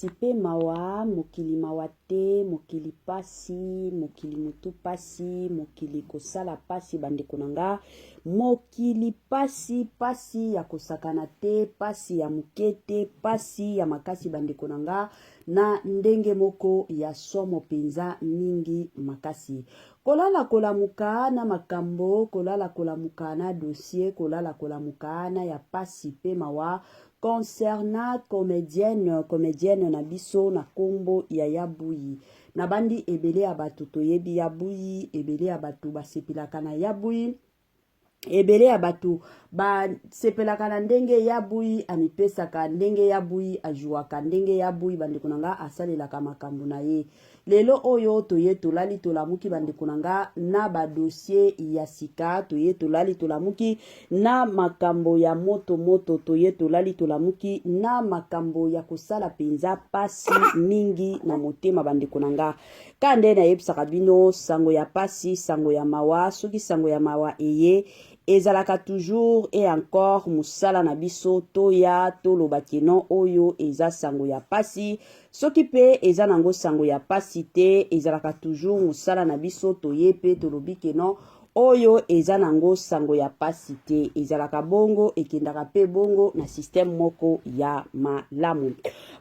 Pasi pe mawa, mokili mawa te, mokili pasi, mokili mutu pasi, mokili kosala pasi bandeko na nga, mokili pasi, pasi ya kosakana te, pasi ya moke te, pasi ya makasi bandeko na nga, na ndenge moko ya somo penza mingi makasi. Kolala kolamuka na makambo, kolala kolamuka na dossier, kolala kolamuka na ya pasi pe mawa concernant comedienne, comedienne na biso na kombo ya ya Buyi. Nabandi ebele ya bato toyebi ya Buyi, ebele ya bato basepelaka na ya Buyi. Ebele ya bato basepelaka na ndenge ya Buyi amipesaka, ndenge ya Buyi ajuaka, ndenge ya Buyi bandeko na nga asalelaka makambo na ye. Lelo oyo toye tolali tolamuki bandeko na nga na ba dossier ya sika, toye tolali tolamuki na makambo ya moto moto, toye tolali tolamuki na makambo ya kosala penza pasi mingi na motema bandeko na nga. Ka nde nayebisaka bino sango ya pasi, sango ya mawa, soki sango ya mawa eye ezalaka toujours et encore mosala na biso toya toloba ke non oyo eza sango ya pasi, soki pe eza nango sango ya pasi te ezalaka toujours mosala na biso toye pe tolobi ke non oyo eza nango sango ya pasi te, ezalaka bongo, ekendaka pe bongo na système moko ya malamu.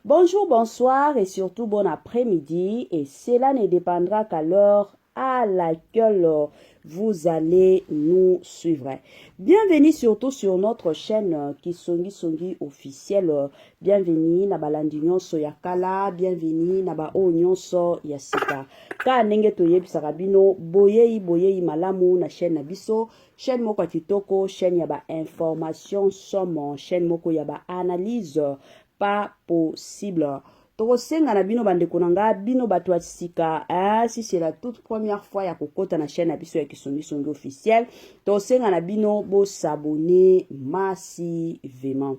Bonjour, bonsoir et surtout bon après-midi, et cela ne dépendra qu'à l'heure à laquelle vous allez nous suivre. Bienvenue surtout sur notre chaîne Kisongi Songi officielle. Bienvenue na balandi nyonso ya kala, bienvenue na ba oyo nyonso ya sika. Ka ndenge toyebisaka bino boyei boyei malamu na chaîne na biso, chaîne moko ya kitoko, chaîne ya ba information somo, chaîne moko ya ba analyse pas possible. Tokosenga na bino bandeko na nga, bino bato ya sika, eh, si c'est la toute première fois ya kokota na chaîne na biso ya Kisongisongi officiel, tokosenga na bino bo s'abonner massivement.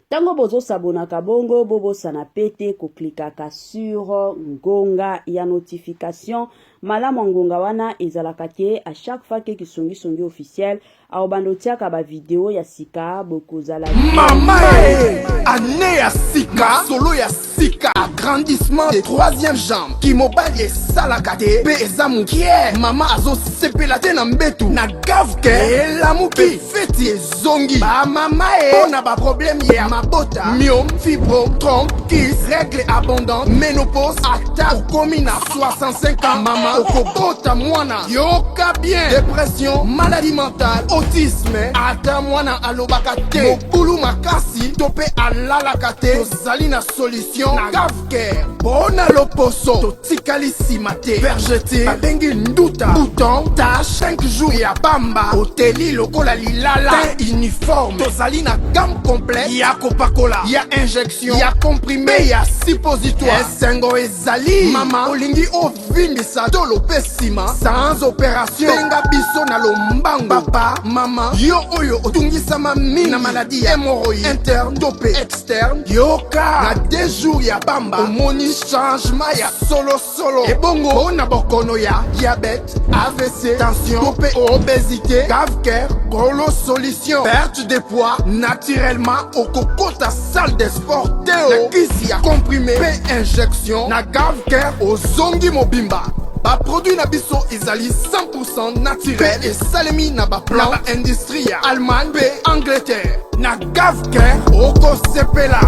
Tango bozo s'abonnaka bongo, bobosana pe te koklikaka sur ngonga ya notification. Malamu ya ngonga wana ezalaka ke à chaque fois ke Kisongisongi officiel akobanda otiaka ba video ya sika, bokozala Mama e année ya sika, solo ya sika, agrandissement de troisième jambe, kimobali esalaka te pe eza mokie, mama azosepela te na mbetu na gave ke elamuki feti ezongi ba mama e mpo na ba problème ya mabota, myome, fibrome, trompe, kyste, règle abondante, ménopause, ata okomi na 65 ans mama okobota mwana, yoka bien, dépression, maladie mentale, autisme, ata mwana alobaka te, mobulu makasi to pe alalaka te, tozali na solution na Gavcare mpo na loposo totikali nsima te. Vergeture babengi nduta, bouton, tache, 5 jours ya pamba, oteli lokola lilala, teint uniforme. Tozali na gamme complète ya kopakola, ya injection, ya comprime, ya suppositoire. Esengo ezali mama, olingi ovimbisa tolo mpe nsima sans opération, benga biso na lombango. Papa, mama, yo oyo otungisama mingi na maladie ya hémorroïde interne to mpe externe, yoka na 2 jours ya pamba omoni changement ya solo solo. Ebongo mpo na bokono ya diabète, AVC, tension to mpe obésité, Gavcare kolo solution. Perte de poids naturellement, okokota salle de sport te o na kisi ya comprime mpe injection na Gavcare ozongi mobimba. Ba produit na biso ezali 100% naturel, esalemi na ba plan na ba industrie ya Allemagne mpe Angleterre. Na Gavcare okosepela.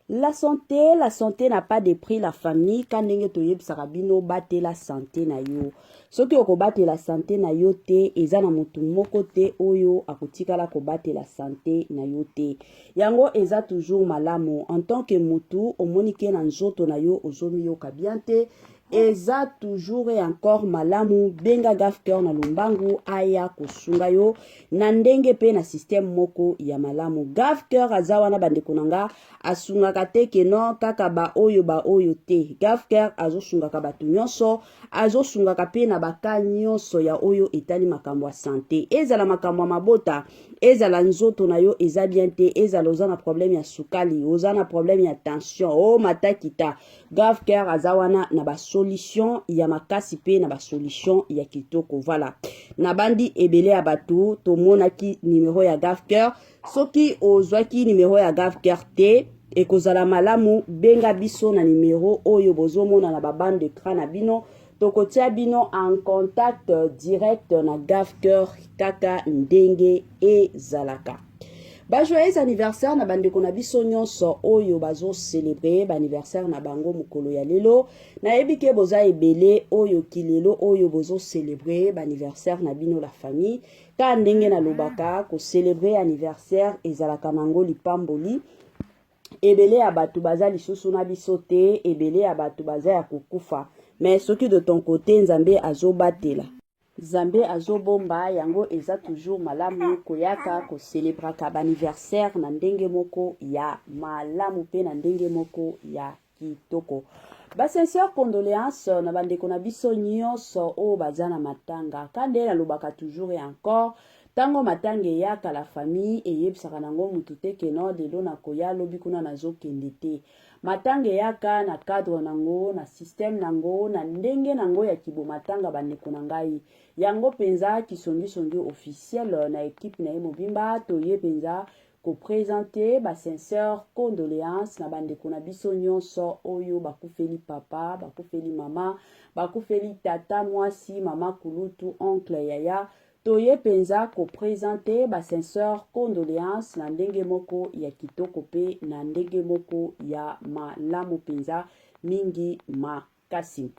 La santé, la santé n'a pas de prix, la famille, ka ndenge toyebisaka bino batela santé na yo. Soki okobatela santé na yo te, eza na motu moko te oyo akotikala kobatela santé na yo te. Yango eza toujours malamu en tant que mutu omoni ke na nzoto na yo ozomiyoka bien te, eza toujours et encore malamu benga Gavcare na lombangu aya kosunga yo na ndenge pe na système moko ya malamu. Gavcare aza wana bandeko na nga, asungaka te ke non kaka ba oyo ba oyo te. Gavcare azosungaka bato nyonso, azosungaka pe na baka nyonso ya oyo etali makambo ya sante, ezala makambo ya mabota, Ezala nzoto na yo eza bien te, ezala oza na problème ya sukali, oza na problème ya tension, o oh, matakita, Gave Cœur aza wana na ba solution ya makasi pe na ba solution ya kitoko. Voilà. Na bandi ebele ya bato tomonaki numero ya Gave Cœur. Soki ozwaki numero ya Gave Cœur te, ekozala malamu benga biso na numero oyo bozomona na ba bande d'écran na bino. Tokotia bino en contact direct na Gave Cœur kaka ndenge ezalaka. Ba joyeux anniversaire na bandeko na biso nyonso oyo bazo célébrer ba anniversaire na bango mokolo ya lelo. Nayebi ke boza ebele oyo kilelo oyo bozo célébrer ba anniversaire na bino la famille. Ka ndenge nalobaka ko célébrer anniversaire ezalaka nango lipamboli. Ebele ya bato baza lisusu na biso te, ebele ya bato baza ya kokufa. Mais soki de ton côté Nzambe azobatela, Nzambe azobomba yango, eza toujours malamu koyaka kocelebraka baanniversaire na ndenge moko ya malamu mpe na ndenge moko ya kitoko. Basincère condoléance na bandeko na biso nyonso oyo baza na matanga. Ka nde nalobaka toujours et encore, ntango matanga eyaka, la famille eyebisaka nango mutu te ke no lelo nakoya, lobi kuna nazokende te. Matanga eyaka na cadre nango, na système nango, na ndenge nango ya kibomatanga. Bandeko na ngai, yango mpenza Kisongisongi officiel na ekipe na ye mobimba toye mpenza koprésenter basincère condoléance na bandeko na biso nyonso oyo bakufeli papa, bakufeli mama, bakufeli tata mwasi, mama kulutu, oncle, yaya. Toye mpenza koprésenter basincère condoléance na ndenge moko ya kitoko mpe na ndenge moko ya malamu mpenza mingi makasi.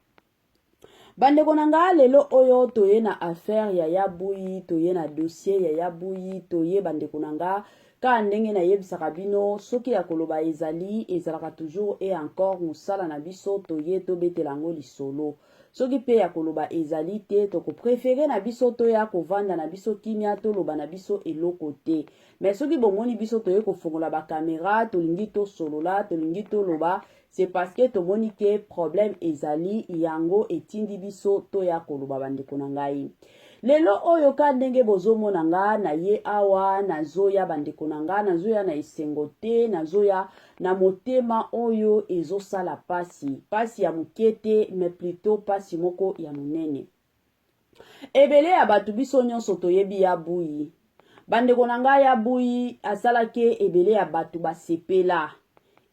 Bandeko na nga, lelo oyo toye na affaire ya Yabuyi, toye na dossier ya Yabuyi. Toye, bandeko na nga, kaka ndenge nayebisaka bino, soki ya koloba ezali, ezalaka toujours et encore mosala na biso, toye tobetela yango lisolo. Soki mpe ya koloba ezali te, tokopréférer na biso toya kovanda na biso kimia, toloba na biso eloko te. Mais soki bomoni biso toye kofongola bacaméra, tolingi tosolola, tolingi toloba, c'est parce que tomoni ke problème ezali, yango etindi biso toya koloba. Bandeko na ngai, lelo oyo ka ndenge bozomona nga na ye awa, nazoya, bandeko na nga, nazoya na esengo te, nazoya na motema oyo ezosala pasi, pasi ya moke te, mais plutôt pasi moko ya monene. Ebele ya bato, biso nyonso toyebi ya Buyi. Bandeko na ngai, ya Buyi asalaki ebele ya bato basepela,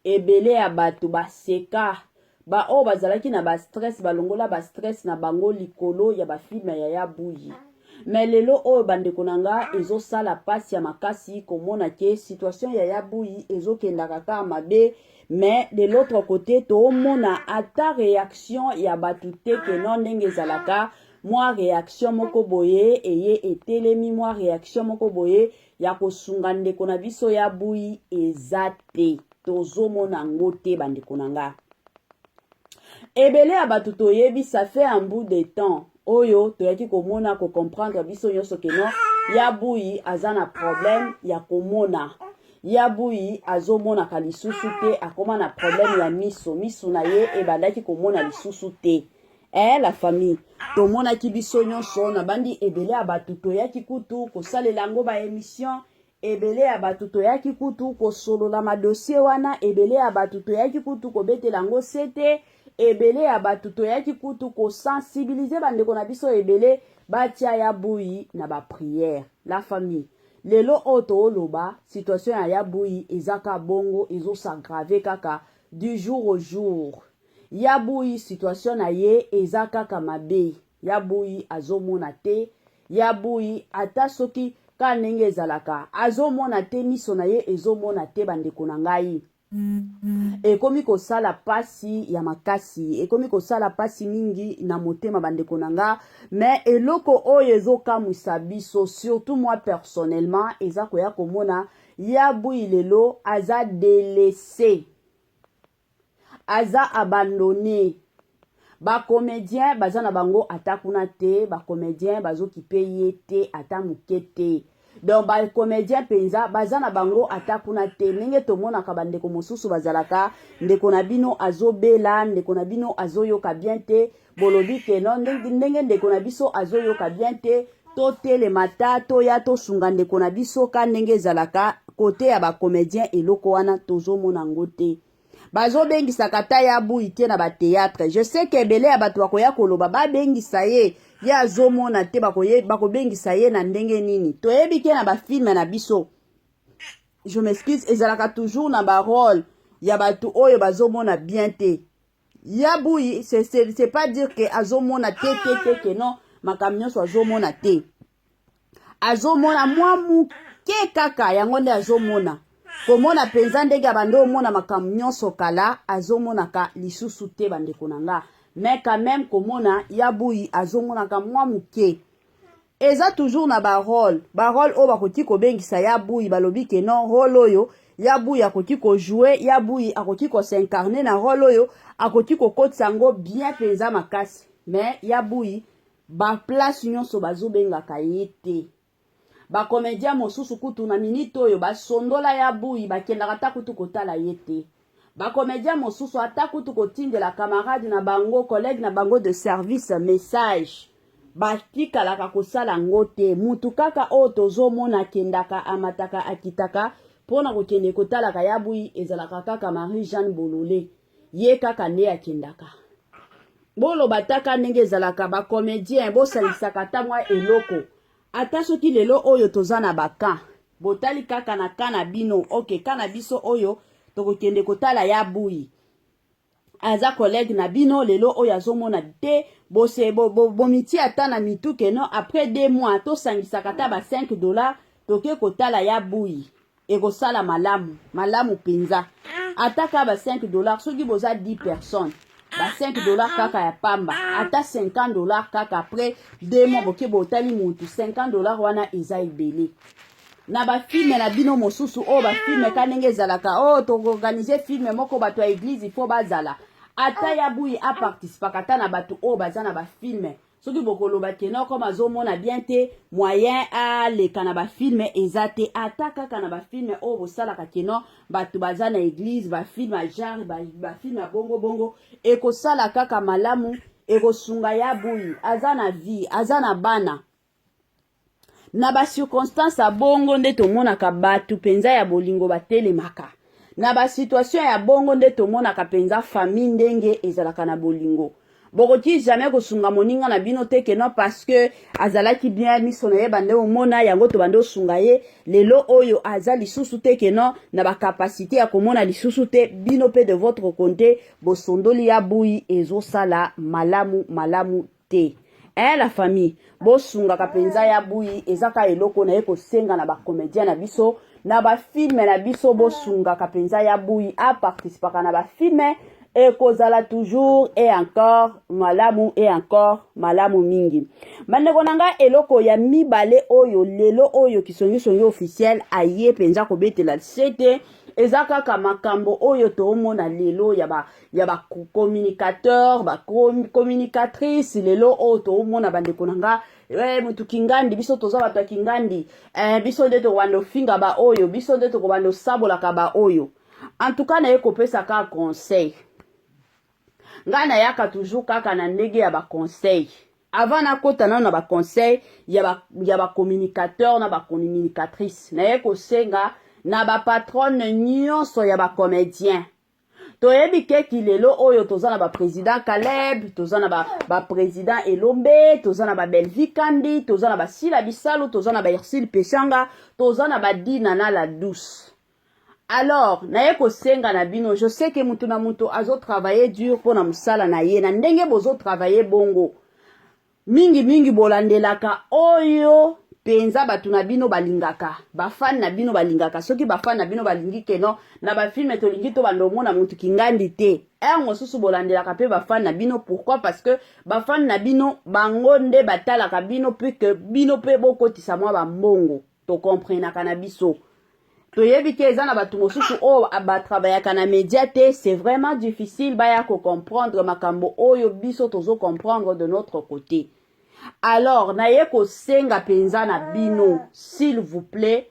ebele ya bato baseka. Baoyo bazalaki na bastress balongola bastress na bango likolo ya bafilm ya ya Buyi. Mais lelo oyo, bandeko na nga, ezosala mpasi ya makasi komona ke situation ya ya Buyi ezokendaka kaka mabe. Mais de l'autre côté, toomona ata réaction ya bato te ke no ndenge ezalaka, mwa réaction moko boye eye etelemi, mwa réaction moko boye ya kosunga ndeko na biso ya Buyi eza te, tozomona yango te. Bandeko na nga, ebele ya bato toyebi, ça fait un bout de temps oyo toyaki komona, kocomprendre biso nyonso ke no ya Buyi aza na problème ya komona. Ya Buyi azomonaka lisusu te, akóma na problème ya miso, miso na ye ebandaki komona lisusu te. La famille, tomonaki biso nyonso na bandi ebele ya bato toyaki kutu kosalela yango baémission, ebele ya bato toyaki kutu kosolola madossier wana, ebele ya bato toyaki kutu kobetela yango sete, ebele ya bato toyaki kutu kosensibiliser bandeko na biso ebele batia ya Buyi na baprière. La famille, lelo oyo tooloba, situation ya ya Buyi eza ka bongo, ezos'aggraver kaka du jour au jour. Ya Buyi, situation na ye eza kaka mabe. Ya Buyi azomona te. Ya Buyi, ata soki ka ndenge ezalaka, azomona te, miso na ye ezomona te. Bandeko na ngai, ekomi kosala pasi ya makasi, ekomi kosala pasi mingi na motema, bandeko na nga. Mais eloko oyo ezokamwisa biso, surtout moi personnellement, eza koya komona ya Buyi lelo aza délaissé, aza abandonné. Bacomédien baza na bango ata kuna te, bacomédien bazokipe ye te ata moke te. Donc bacomédien mpenza baza na bango ata kuna te. Ndenge tomonaka bandeko mosusu bazalaka, ndeko na bino azobela, ndeko na bino azoyoka bien te, bolobi ke no, ndenge ndeko na biso azoyoka bien te, Totelema ta toya tosunga ndeko na biso ka ndenge ezalaka kote ya bacomédien, eloko wana tozomona yango te. Bazobengisaka ata ya Buyi te na batheatre. Je sais que ebele ya bato bakoya koloba babengisa ye, ye azomona te, bakobengisa ye na ndenge nini? Toyebi ke na bafilme na biso, je m'excuse, ezalaka toujours na barole ya bato oyo bazomona bien te. Ya Buyi, c'est pas dire que azomona te te te, que non, makambo nyonso azomona te. Azomona mwa moke kaka, yango nde azomona. Komona mpenza ndenge abandi omona makambo nyonso kala, azomonaka lisusu te, bandeko na nga. Mais quand même, komona ya Buyi azomonaka mwa moke. Eza toujours na barole, barole oyo bakoki kobengisa ya Buyi. Balobi ke non, role oyo ya Buyi akoki kojouer, ya Buyi akoki kos'incarner na role oyo, akoki kokotisa yango bien mpenza makasi. Mais ya Buyi, baplace nyonso bazobengaka ye te. Bacomédien mosusu kutu na minute oyo basondola ya Buyi, bakendaka ata kutu kotala ye te. Bacomédien mosusu ata kutu kotindela camarade na bango, collègue na bango de service message, batikalaka kosala yango te. Mutu kaka oyo tozomona akendaka, amataka, akitaka mpona kokende kotalaka ya Buyi, ezalaka kaka Marie Jeanne Bolole. Ye kaka nde akendaka. Boloba taka ndenge ezalaka, bacomédien bosalisaka ata mwa eloko. Ata soki lelo oyo toza na bakan, botali kaka na ka na bino, ok, ka na biso oyo tokokende kotala ya Buyi, aza collègue na bino, lelo oyo azomona te, bose bomitie ata na mitu ke non, après 2 mois tosangisaka ata ba 5 $, toke kotala ya Buyi. Ekosala malamu, malamu mpenza. Ata kaka ba 5 $, soki boza 10 personnes, ba 5 $ kaka ya pamba, ata 50 $ kaka, après 2 mois boke botali mutu, 50 $ wana eza ebele. Na bafilme na bino mosusu oyo, bafilme ka ndenge ezalaka, oyo tokoorganiser film moko, bato ya église ifo bazala, ata ya Buyi aparticipaka ata na bato oyo baza na bafilme. Soki bokoloba ke non, comme azomona bien te, moyen aleka na bafilme eza te, ata kaka na bafilme oyo bosalaka ke non, bato baza na église, bafilme ya genre, bafilme ya bongo bongo, ekosala kaka malamu, ekosunga ya Buyi. Aza na vie, aza na bana. Na bacirconstance ya bongo nde tomonaka bato mpenza ya bolingo batelemaka. Na basituation ya bongo nde tomonaka mpenza famille ndenge ezalaka na bolingo. Bokoki jamais kosunga moninga na bino te ke non, parce que azalaki bien, miso na ye bande omona yango, tobande osunga ye, lelo oyo aza lisusu te, ke non, na bacapacité ya komona lisusu te. Bino mpe de votre côté bosondoli ya Buyi, ezosala malamu malamu te. Eh, la famille, bosungaka mpenza ya Buyi. Eza kaka eloko na ye kosenga na bacomédien na biso, na bafilme na biso, bosungaka mpenza ya Buyi, aparticipaka na bafilme, ekozala toujours et encore malamu, et encore malamu mingi. Bandeko na ngai, eloko ya mibale oyo lelo oyo Kisongisongi officiel aye mpenza kobetela sete, eza kaka makambo oyo toomona lelo ya bacommunicateur, bacommunicatrice. Lelo oyo toomona, bandeko na nga, mutu kingandi, biso toza bato ya kingandi, biso nde tokobanda ofinga baoyo, biso nde tokobanda osabolaka baoyo. En tout cas, naye kopesa kaka conseil. Ngai nayaka toujours kaka na ndenge ya baconseil. Avant nakota nano na baconseil ya bacommunicateur na bacommunicatrice, naye kosenga na bapatronne nyonso ya bacomédien. Toyebi keki lelo oyo toza na baprésident Caleb, toza na baprésident ba Elombe, toza na babelvi Kandi, toza na basila Bisalu, toza na baUrsile Peshanga, toza na badina na la douce. Alors naye kosenga na bino, je sais que mutu na mutu azotravailler dur mpo na mosala na ye. Na ndenge bozotravailler bongo, mingimingi bolandelaka oyo mpenza bato na bino balingaka, bafani na bino balingaka. Soki bafani na bino balingi ke non, na bafilme tolingi tobanda omona motu kingandi te, heure mosusu bolandelaka mpe bafani na bino. Pourquoi? Parce que bafani na bino, bango nde batalaka bino, puisque bino mpe bokotisa mwa bambongo. Tokomprenaka na biso, toyebi ke eza na bato mosusu oyo batravaillaka na média te, c'est vraiment difficile baya kocomprendre makambo oyo biso tozocomprendre de notre côté. Alors naye kosenga mpenza na bino, s'il vous plaît,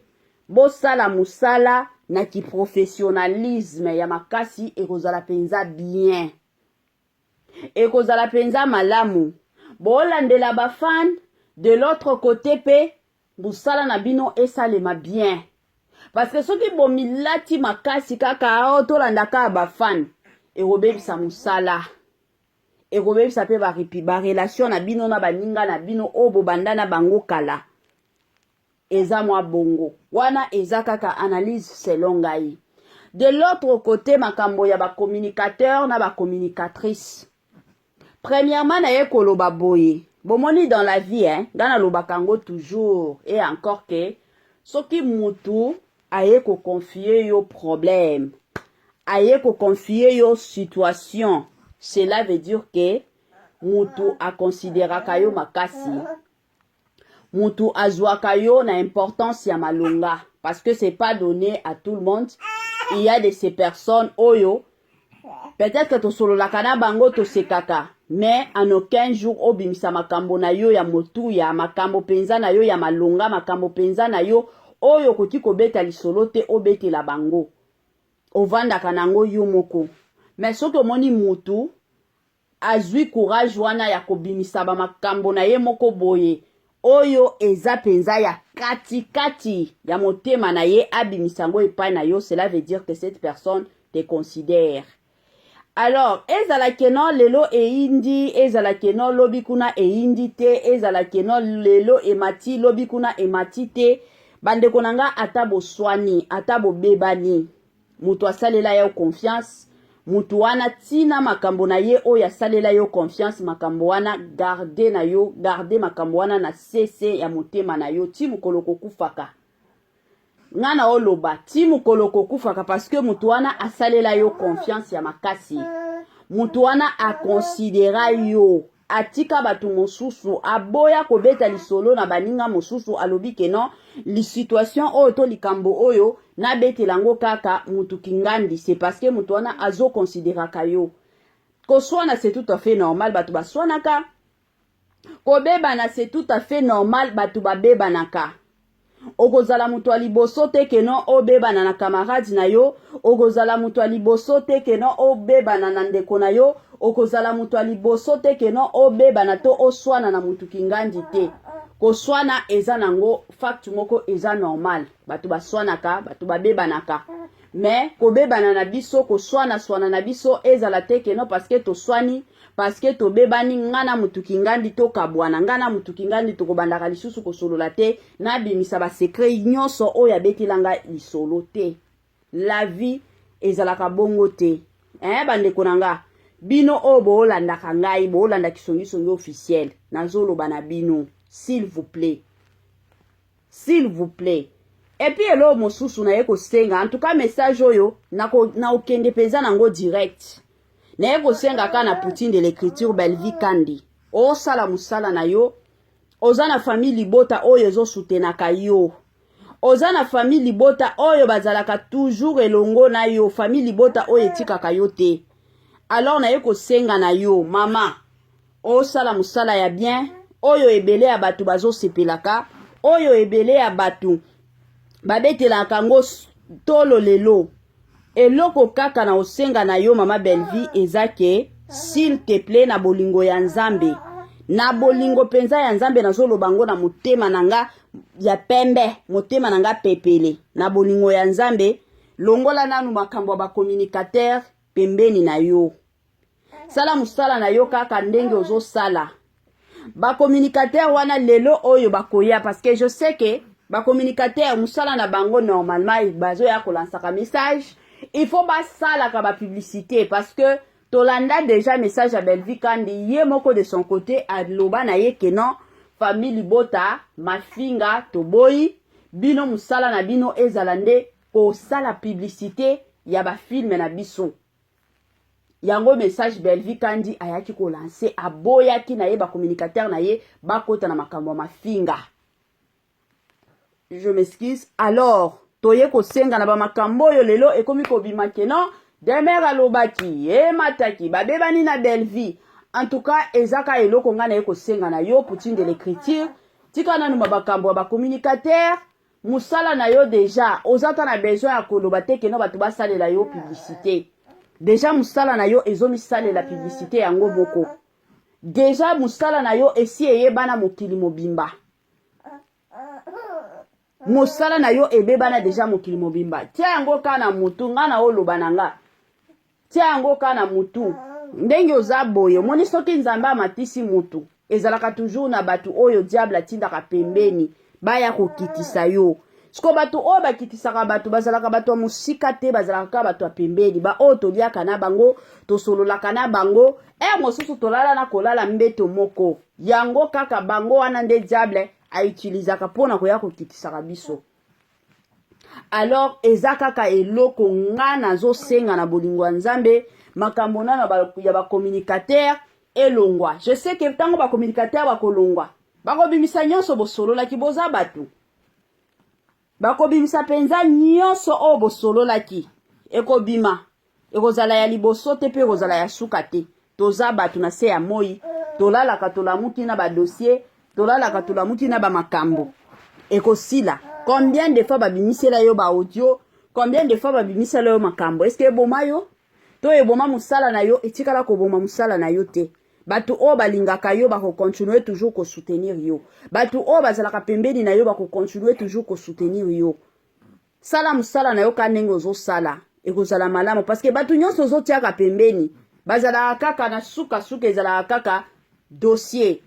bosala mosala na kiprofessionnalisme ya makasi. Ekozala mpenza bien, ekozala mpenza malamu. Bolandela bafan. De l'autre côté mpe mosala na bino esalema bien, parce que soki bomilati makasi kaka o oh, tolanda kaka bafan, ekobebisa mosala, ekobebisa mpe barelation na bino na baninga na bino oyo bobanda na bango kala. Eza mwa bongo wana, eza kaka analyse selon ngai. De l'autre côté, makambo ya bacommunicateur na bacommunicatrice, premièrement naye koloba boye: bomoni, dans la vie, hein, ngai nalobaka yango toujours et encore que soki mutu aye koconfier yo problème, aye koconfier yo situation, cela veut dire que mutu akonsideraka yo makasi, mutu azwaka yo na importance ya malonga, parce que c'est pas donné à tout le monde. Il y a de ces personnes oyo peut-être que tosololaka na bango, tosekaka, mais en aucun jour obimisa makambo na yo ya motuya, makambo mpenza na yo ya malonga, makambo mpenza na yo oyo okoki kobeta lisolo te, obetela bango. Ovandaka nango yo moko. Mais soki omoni mutu azwi courage wana ya kobimisa bamakambo na ye moko boye, oyo eza mpenza ya katikati ya motema na ye, abimisa yango epai na yo, cela veut dire que cette personne te considère. Alors ezala que non lelo eyindi, ezala que non lobi kuna eyindi te, ezala que non lelo emati, lobi kuna emati te, bandeko na nga, ata boswani, ata bobebani, moto asalela yo confiance, moto wana, ntina makambo na ye oyo asalela yo confiance, makambo wana garde na yo, garde makambo wana na sese ya motema na yo ti mokolo kokufaka. Nga na oloba ti mokolo kokufaka, parce que moto wana asalela yo confiance ya makasi, moto wana akonsidera yo, atika bato mosusu, aboya kobeta lisolo na baninga mosusu, alobi que non, situation oyo to likambo oyo nabetela yango kaka mutu kingandi. C'est parce que moto wana azokonsideraka yo. Koswana, c'est tout à fait normal, bato baswanaka. Kobebana, c'est tout à fait normal, bato babebanaka. Okozala moto ya liboso te que non obebana na camarade na yo, okozala moto ya liboso te que non obebana na ndeko na yo, okozala moto ya liboso te que non obebana to oswana na motu kingandi te. Koswana eza nango fact moko eza normal, bato baswanaka, bato babebanaka. Mais kobebana na biso, koswana-swana na biso, ezala te que non parce que toswani, parce que tobebani, nga na motu kingandi tokabwana, nga na motu kingandi tokobandaka lisusu kosolola te, nabimisa basecret nyonso oyo abetelanga lisolo te. La vie ezalaka bongo te, eh, bandeko na nga. Bino oyo boolandaka ngai, boolanda Kisongisongi Officiel, nazoloba na bino, s'il vous plaît, s'il vous plaît. Et puis eloko mosusu naye kosenga, en tout cas message oyo nakokende mpenza nango direct, naye kosenga kaka na Poutine de l'écriture, Belvi Kandi. Osala mosala na yo, oza na famille libota oyo ezosutenaka yo, oza na famille libota oyo bazalaka toujours elongo na yo, famille libota oyo etikaka yo te. Alors naye kosenga na yo, mama, osala mosala ya bien oyo ebele ya bato bazosepelaka, oyo ebele ya bato babetelaka yango tolo lelo. Eloko kaka na osenga na yo, mama Belvi, eza que s'il te plaît, na bolingo ya Nzambe, na bolingo mpenza ya Nzambe, nazoloba ngo na motema na nga ya pembe, motema na nga pepele, na bolingo ya Nzambe, longola nanu makambo ya bacommunicateur pembeni na yo. Sala mosala na yo kaka ndenge ozosala. Bacommunicateur wana lelo oyo bakoya, parce que je sais que bacommunicateur, mosala na bango normalement bazoya kolansaka message, il faut basalaka bapublicité, parce que tolanda déjà message ya Belvi Kandi ye moko de son côté, aloba na ye que non, famille libota, mafinga toboyi bino, mosala na bino ezala nde kosala publicité ya bafilm na biso. Yango message Belvi Kandi ayaki kolancer, aboyaki na ye bacommunicateur na ye bakota na makambo ya mafinga. Je m'excuse. Alors toye kosenga na bamakambo oyo lelo ekomi kobima que non, Demer alobaki, emataki, babebani na Belvi. En tout cas eza ka eloko ngai naye kosenga na yo, Poutine de l'écriture, tika nanu makambo ya bacommunicateur. Mosala na yo déjà, oza ta na besoin ya koloba te que non bato basalela yo publicité. Déjà mosala na yo ezomisalela publicité yango moko. Deja mosala na yo esi eyebana mokili mobimba. Mosala na yo ebebana deja mokili mobimba. Tia yango ka na mutu, nga na oloba na nga. Tia yango ka na mutu. Ndenge oza boye, omoni soki Nzambe amatisi mutu, ezalaka toujours na bato oyo diable atindaka pembeni baya kokitisa yo. Siko bato oyo bakitisaka bato bazalaka bato ya mosika te, bazalaka kaka bato ya pembeni, baoyo toliaka na bango, tosololaka na bango, heure mosusu tolala na kolala mbeto moko. Yango kaka bango wana nde diable autilisaka mpo na koya kokitisaka biso. Alors eza kaka eloko nga nazosenga na bolingo ya Nzambe, makambo nano ya bacommunicateur elongwa. Je sais que ntango bacommunicateur bakolongwa, bakobimisa nyonso bosololaki, boza bato. Bakobimisa mpenza nyonso oyo bosololaki, ekobima. Ekozala ya liboso te mpe ekozala ya suka te. Toza bato na se ya moi, tolalaka tolamuki na ba dossier, tolalaka tolamuki na ba makambo. Ekosila. Combien de fois babimisela yo ba audio, combien de fois babimisela yo makambo? Est-ce que eboma yo? To eboma mosala na yo? Etikala koboma mosala na yo te. Bato oyo balingaka yo bakocontinue toujours kosoutenir yo. Bato oyo bazalaka pembeni na yo bakocontinue toujours kosoutenir yo. Sala mosala na yo ka ndenge ozosala, ekozala malamu parce que bato nyonso ozotiaka pembeni bazalaka kaka na suka suka, ezalaka kaka dossier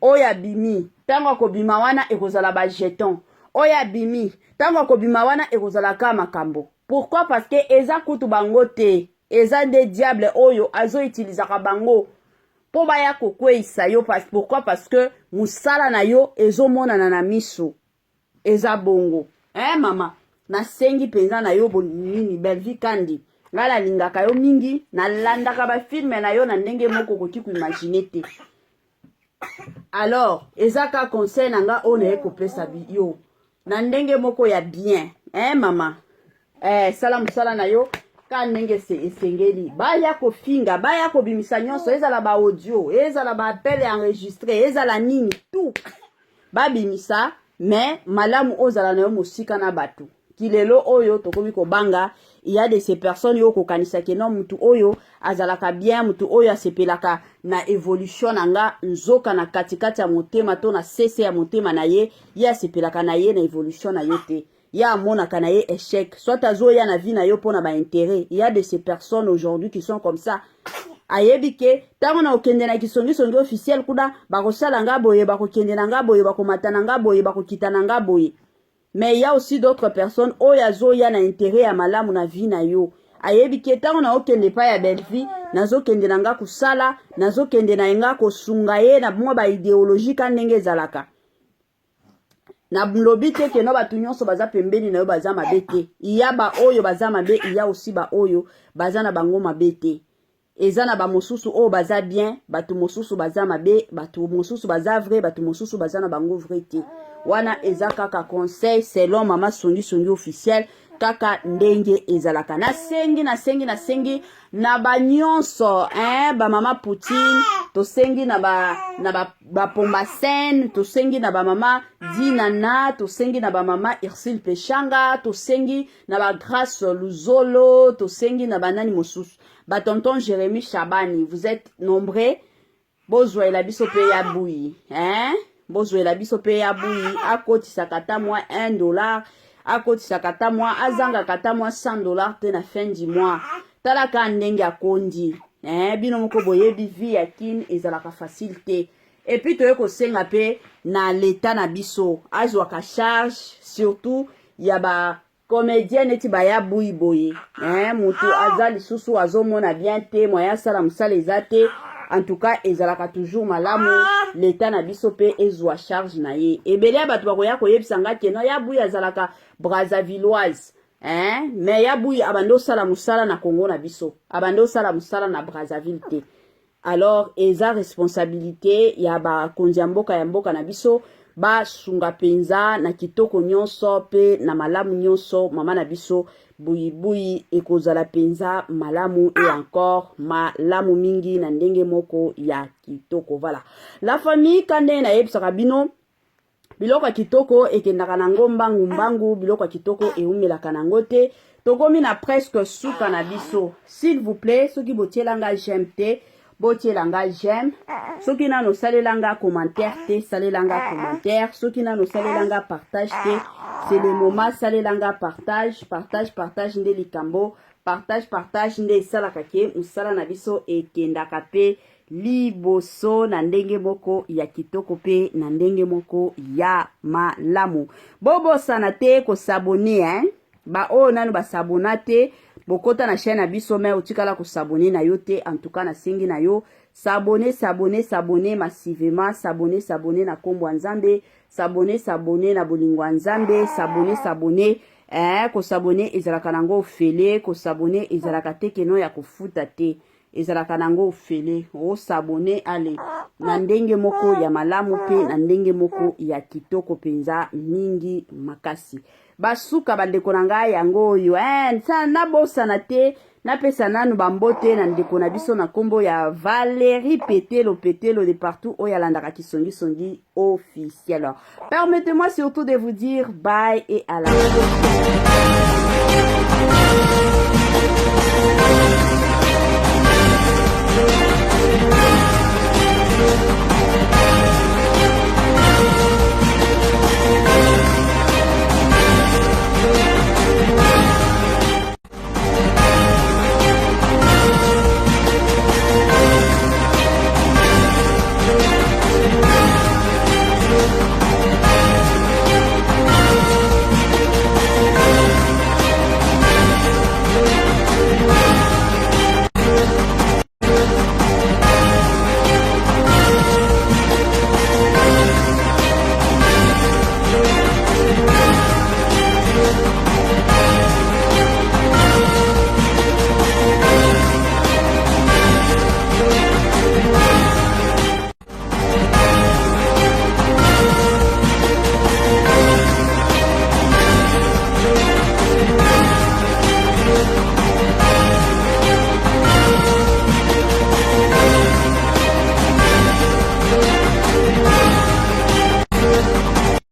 oyo abimi. Ntango akobima wana ekozala ba jeton oyo abimi, ntango akobima wana ekozala kaka makambo. Pourquoi? Parce que eza kutu bango te, eza nde diable oyo azoutilisaka bango mpo baya kokweyisa yo. Pourquoi? Parce que mosala na yo ezomonana na miso. Eza bongo eh mama, nasengi mpenza na yo nini Bellevue Kandi, ngai nalingaka yo mingi, nalandaka bafilme na yo na ndenge moko okoki koimagine te. Alors eza ka conseil na nga oyo naye kopesa yo na ndenge moko ya bien eh mama, eh, sala mosala na yo ka ndenge esengeli. Baya kofinga, baya kobimisa nyonso, ezala ba audio, ezala ba appel enregistré, ezala nini tout babimisa, mais malamu ozala na yo mosika na bato. Kilelo oyo tokomi kobanga, il y a de ces personnes yo kokanisa ke non, mutu oyo azalaka bien, mutu oyo asepelaka na évolution na nga, nzoka na katikati ya motema to na sese ya motema na ye, ye asepelaka na ye na évolution na yo te. Ye amonaka na ye échec, soit azoya na vie na yo mpona ba intérêt. Il y a de ces personnes aujourd'hui qui sont comme ça. Ayebi ke ntango na okende na kisongisongi officiel kuna, bakosala nga boye, bakokende na nga boye, bakomata na nga boye, bakokita na nga boye. Mais il y a aussi d'autres personnes oyo azoya na intérêt ya malamu na vie na yo. Ayebi ke ntango na okende epai ya Bellevue, nazokende na nga kosala, nazokende na nga kosunga ye na mwa baidéologie ka ndenge ezalaka. Na lobi te ke no bato nyonso baza pembeni na yo baza mabe te. Iya ba oyo baza mabe, iya aussi ba oyo baza na bango mabe te. Eza na bamosusu oyo baza bien, bato mosusu baza mabe, bato mosusu baza vrai, bato mosusu baza na bango vrai te. Wana eza kaka conseil selon mama Songi Songi officiel, kaka ndenge ezalaka. Nasengi, nasengi, nasengi na banyonso, hein, ba mama Poutine, tosengi na ba na ba bapomba scène, tosengi na bamama Dinana, tosengi na bamama Ursule Peshanga, tosengi na ba Grâce Luzolo, tosengi na banani mosusu, ba tonton Jérémy Chabani, vous êtes nombreux. Bozwela biso pe ya buyi, hein? Bozwela biso pe ya buyi, akotisaka ata mwa 1 dollar, akotisaka ata mwa, azangaka ata mwa 100 $ te na fin du mois. Talaka ndenge akondi, eh, bino moko boyebi vie ya Kin ezalaka facile te. Et puis toye kosenga mpe na leta na biso azwaka charge surtout ya ba comédien neti baya buyi boye, eh, mutu aza lisusu azomona bien te, moyen asala mosala eza te. En tout cas ezalaka toujours malamu leta na biso mpe ezwa charge na ye. Ebele ya bato bakoya koyebisa nga ke no, ya buyi azalaka Brazzavilloise, hein? Mais ya buyi abandi osala mosala na Congo na biso, abandi osala mosala na Brazzaville te. Alors eza responsabilité ya bakonzi ya mboka, ya mboka na biso, basunga mpenza na kitoko nyonso mpe na malamu nyonso mama na biso buyibuyi. Ekozala mpenza malamu et encore malamu mingi na ndenge moko ya kitoko. Voilà la famille, ka ndenge nayebisaka bino, biloko ya kitoko ekendaka nango mbangu mbangu, biloko ya kitoko eumelaka nango te. Tokomi na presque suka na biso. S'il vous plaît, soki botielanga j'aime te, Botiela nga j'aime. Soki nano osalela nga commentaire te, salela nga commentaire. Soki nano osalela nga partage te, c'est le moment, salela nga partage. Partage, partage nde likambo. Partage, partage nde esalaka ke mosala na biso ekendaka pe liboso na ndenge moko ya kitoko pe na ndenge moko ya malamu. Bobosana te kosabone, hein? Ba oyo nanu basabona te, bokota na chaîne na biso, mais otikala kosabone na yo te. En tout cas, nasengi na yo, s'abonner, s'abonner, s'abonner massivement, s'abonner, s'abonner na kombo ya Nzambe, s'abonner, s'abonner na bolingo ya Nzambe, s'abonner, s'abonner. Kosabone ezalaka nango ofele, kosabone ezalaka te keno ya kofuta te, ezalaka nango ofele. Osabone ale na ndenge moko ya malamu mpe na ndenge moko ya kitoko mpenza mingi makasi. Basuka bandeko na ngai yango oyo, nabosana te napesa nanu bambote na ndeko na biso na nkombo ya Valérie Petelo, Petelo de partout, oyo alandaka Kisongisongi officiel. Permettez-moi surtout de vous dire bye et à la prochaine.